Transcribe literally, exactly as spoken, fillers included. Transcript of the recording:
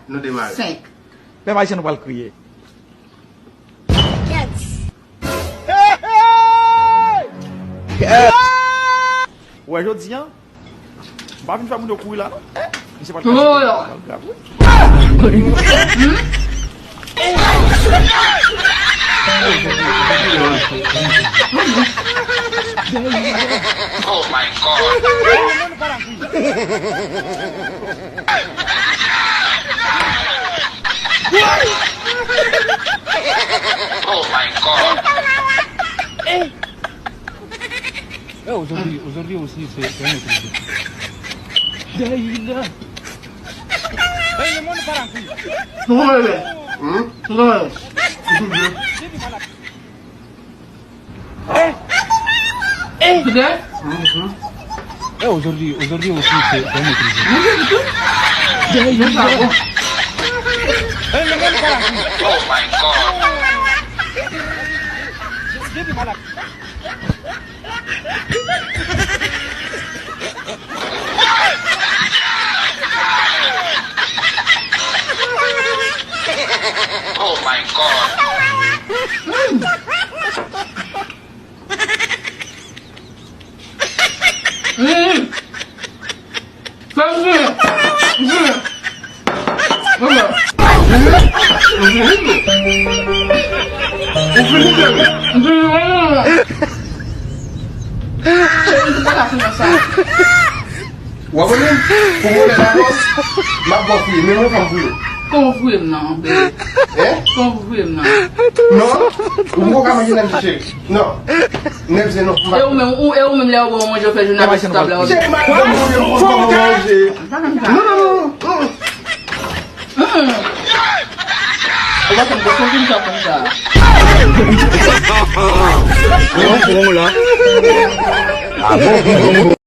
Nou demare. Senk. Pèp ayisyen nou pral kriye. Kèt. Ou wè jodi a, m pa vin fè moun yo kouri la non. Misye pral Oh, kache yo. pral grav wi. Oh my God. Oh my God. Eh, aujourd'hui, aujourd'hui aussi, c'est c'est un autre jour. Daïla. Hey, le monde part en couille. Mwen. Hmm? Mwen. Eh, eh, Today? eh, aujourd'hui, aujourd'hui aussi, c'est c'est un autre jour. Mwen se di tou. Mwen sa bon. Oh my God. Oh my God. Hum. Fè m jwe. Jwe. Mwen. Ou fini jwe. Jwe. Cheri, se pa ka fini sa. W ap wè menm? Pou vòlè lakòs, m ap ba w fouye, men mwen fè m fouye. Kòman w fouye m nan, bebe? Hein? Kòman w fouye m nan? Non, ou poko ka manje nèm cheri. Non. Nèm se non. M pa E ou menm, ou, e ou menm lè ou bon manje, ou fè jounen avèk sou tab la, ou Cheri, m pa ka manje, m pa ka manje. Pa konn sa. Non, non, non, non. Ou pa konn sa konn sa. Mwen pran w la.